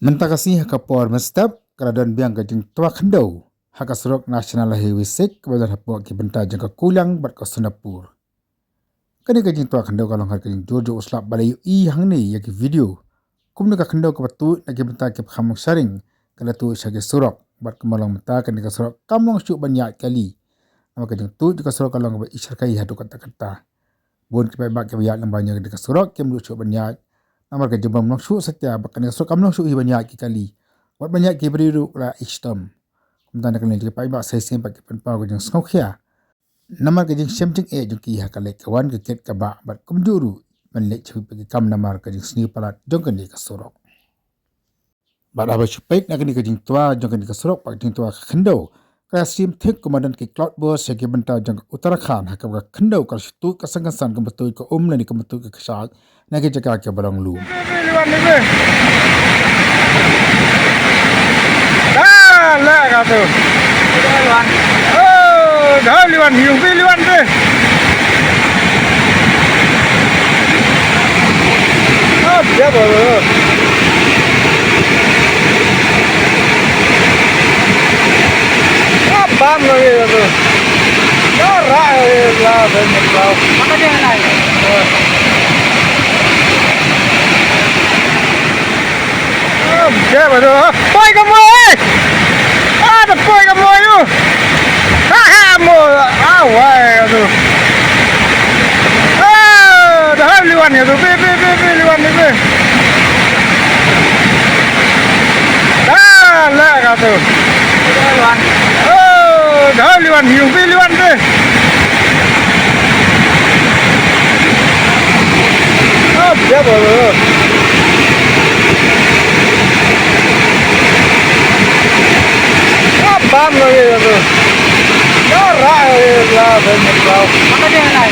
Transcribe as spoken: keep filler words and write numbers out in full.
Mynta ka sngi ha ka por mynstep ka la don biang ka jingtwa khyndew ha ka surok National Highway six kaba don hapoh ki bynta jong ka Kuliang bad ka Sonapur. Kane ka jingtwa khyndew ka long ha ka jingjur jong u slap ba la ïohi hangne ïa ki video. Kumne ka khyndew kaba tuid na ki bynta kiba kham long sharing ka la tuid sha ki surok bad kumba long mynta kane ka surok kam long shuh ban ïaid kali. Namar ka jingtuid jong ka surok ka long kaba ishyrkhei haduh katta katta. Bun ki paidbah kiba ïaid lyngba ïa kane ka surok kim lut shuh ban ïaid. Namar ka jingbym long shuh satia ba kane ka surok kam long shuh hi ban ïaid ki kali. Wat ban ïaid ki briew ruh la i shitom. Kumta na kane ki paidbah sa shisien pat ki pynpaw ka jingsngewkhia namar ka jingshem jingeh jong ki ha ka leit ka wan, ka kit ka bah bad kumjuh ruh ban leit sha ki kam namar ka jingsniew palat jong kane ka surok. Bad haba shu peit na kane ka jingtwa jong kane ka surok bad ka jingtwa ka khyndew, ka la shim thik kumba don ki cloudburst sha ki bynta jong ka Uttarakhand ha kaba ka khyndew ka la shu tuid ka san ka san kumba tuid ka um lane kumba tuid ka kashai na ki jaka kiba long lum. Ah, la ka tu. Oh, dah liwan hiu bi liwan bi. Ah, dia baru. Ah, bam lagi tu. Dah rak lagi lah, ben kau. Apa dia nak? Jep aduh. Poi ka moi. Ah, da poi ka moi tu. Ha ha moi. Ah, wai aduh. Ah, da hai liwan ya tu. Bi bi bi bi liwan ni bi. Da la ka tu. Oh, da hai liwan hiu bi liwan bi. Ah, jep aduh. Ah, bam lagi tu. Dah rak lagi lah, ben kau. Apa dia nak?